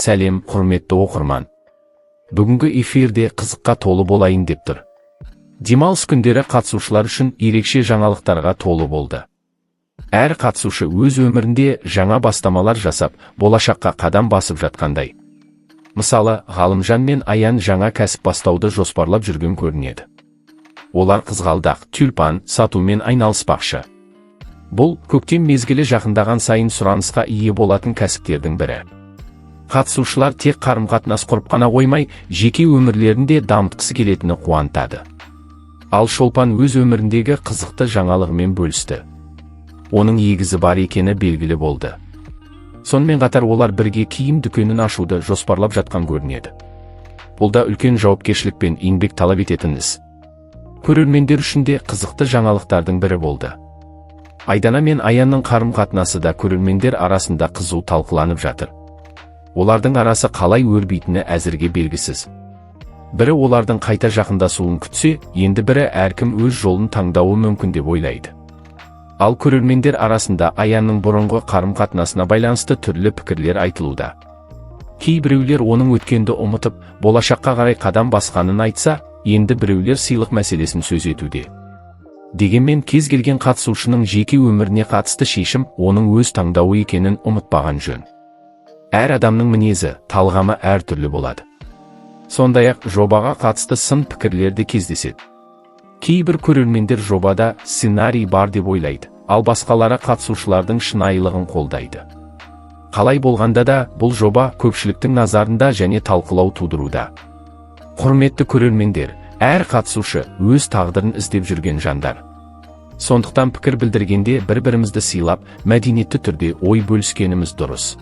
Сәлем, құрметті оқырман! Бүгінгі эфирде қызыққа толы болайын деп тұр. Демалыс күндері қатысушылар үшін ерекше жаңалықтарға толы болды. Әр қатысушы өз өмірінде жаңа бастамалар жасап, болашаққа қадам басып жатқандай. Мысалы, Ғалымжан мен Аян жаңа кәсіп бастауды жоспарлап жүрген көрінеді. Олар қызғалдақ, тюльпан сатумен айналыспақшы. Бұл көктем мезгілі жақындаған сайын сұранысқа ие болатын кәсіптердің бірі. Қатысушылар тек қарым-қатынас құрып қана қоймай, жеке өмірлерін де дамытқысы келетіні қуантады. Ал Шолпан өз өміріндегі қызықты жаңалығымен бөлісті. Оның егізі бар екені белгілі болды. Сонымен қатар олар бірге киім дүкенін ашуды жоспарлап жатқан көрінеді. Бұл да үлкен жауапкершілік пен еңбек талап ететін іс. Көрермендер үшін де қызықты жаңалықтардың бірі болды. Айдана мен Аянның қарым-қатынасы да көрермендер арасында қызу талқыланып жатыр. Олардың арасы қалай өрбитіні әзірге белгісіз. Бірі олардың қайта жақындасуын күтсе, енді бірі әркім өз жолын таңдауы мүмкін деп ойлайды. Ал көрермендер арасында Аянның бұрынғы қарым-қатынасына байланысты түрлі пікірлер айтылуда. Кейбіреулер оның өткенді ұмытып, болашаққа қарай қадам басқанын айтса, енді біреулер сыйлық мәселесін сөз етуде. Дегенмен кез келген қатысушының жеке өміріне қатысты шешім оның өз таңдауы екенін ұмытпаған жөн. Әр адамның мінезі, талғамы әртүрлі болады. Сондай-ақ жобаға қатысты сын пікірлер де кездеседі. Кейбір көрермендер жобада сценарий бар деп ойлайды, ал басқалары қатысушылардың шынайылығын қолдайды. Қалай болғанда да, бұл жоба көпшіліктің назарында және талқылау тудыруда. Құрметті көрермендер, әр қатысушы өз тағдырын іздеп жүрген жандар. Сондықтан пікір білдіргенде бір-бірімізді сыйлап, мәдениетті түрде ой бөліскеніміз дұрыс.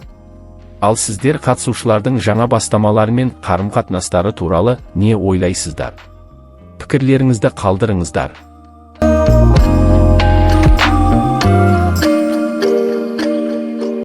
Ал сіздер қатысушылардың жаңа бастамалары мен қарым-қатынастары туралы не ойлайсыздар? Пікірлеріңізді қалдырыңыздар.